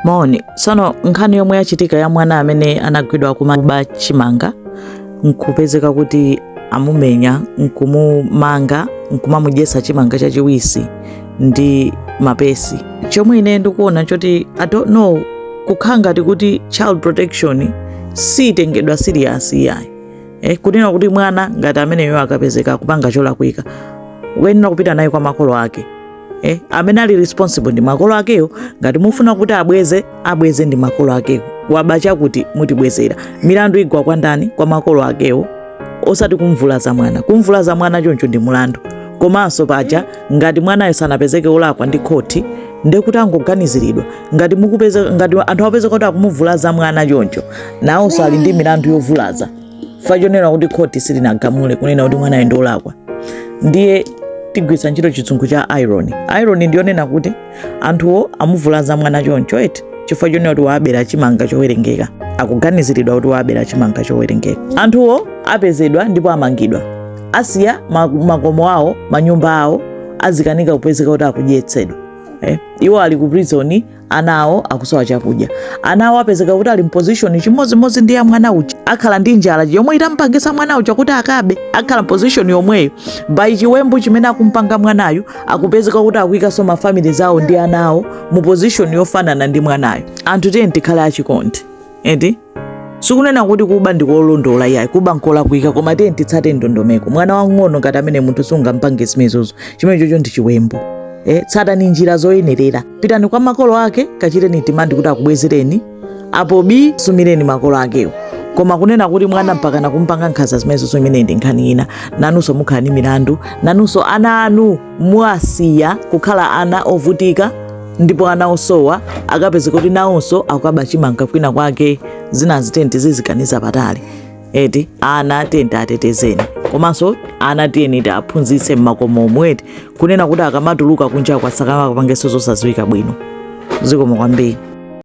Moni. Sono nkhani yomwe yachitika ya mwana amene anagwidwa kuba chimanga nkupezeka kuti amumenya, nkumumanga, nkumamudyesa chimanga chachiwisi ndi mapesi. Chomwe ine ndikuona choti, I don't know, kukhala ngati kuti child protection sitengedwa serious iyayi. Kunena kuti mwana ngati ameneyo akapezeka kupanga cholakwika, uyenera kupita naye kwa makolo ake. Amene ali responsible ndi makolo akeyo. Ngati mufuna kuti abweze, abweze ndi makolo akeyo. Waba chakuti, mutibwezera. Milandu igwa kwa ndani? Kwa makolo akewo, osati kumvulaza mwana. Kumvulaza mwana choncho ndi mulandu. Komanso paja ngati mwanayo sanapezeke olakwa ndi khoti, ndekuti angoganiziridwa. Ngati mukupeza, ngati anthu apezeka kuti akumuvulaza mwana choncho, nawonso ali ndi milandu yovulaza fachonena kuti khoti silinagamule kunena kuti mwanayo ndi olakwa. Ndiye tigwiritsa ntchito chizungu cha irony. Irony ndiyonena kuti anthuwo amuvulaza mwana choncho eti chifukwa chonena kuti waabera chimanga chowerengeka, akuganiziridwa kuti waabera chimanga chowerengeka. Anthuwo apezedwa ndipo amangidwa, asiya makomo awo, manyumba awo, azikanika kupezeka kuti akudyetsedwa. Iwo ali ku prison, ana awo akusowa chakudya. Ana awo apezeka kuti ali m'position chimodzimodzi ndi ya mwana uja, akhala ndi njala yomwe itampangisa mwana uja kuti akabe. Akhala m'position yomweyo by chiwembu chimene akumpanga mwanayo. Akupezeka kuti akuikanso mafamily zawo ndi ana awo mu position yofanana ndi mwanayo. Anthu, tiye tikhale achikondi eti. Sikunena kuti kuba ndikolondola iyayi, kuba nkolakwika, koma tiye titsate ndondomeko. Mwana wang'ono ngati amene, munthu sungampange zimenezozo, chimene chocho ndi chiwembu. Tsatani njira zoyenerera, pitani kwa makolo ake, kachiteni demand kuti akubwezereni, apo bii sumireni makolo akewo. Koma kunena kuti mwana mpakana kumpanga nkhanza zimenezozo, imene ndi nkhani ina. Nanunso mukhala ndi milandu, nanunso ana anu mwasiya kukhala ana ovutika ndipo ana osowa, akapezeka kuti nawonso akukaba chimanga kwina kwake. Zinazi tiyeni tizizikaniza patali eti. Ana tiyeni atetezeni, komanso ana tiyeni tiaphunzitse mmakomo omwe eti, kunena kuti akamatuluka kunja kwasakamapangenso zosadziwika bwino. Zikomo kwambiri.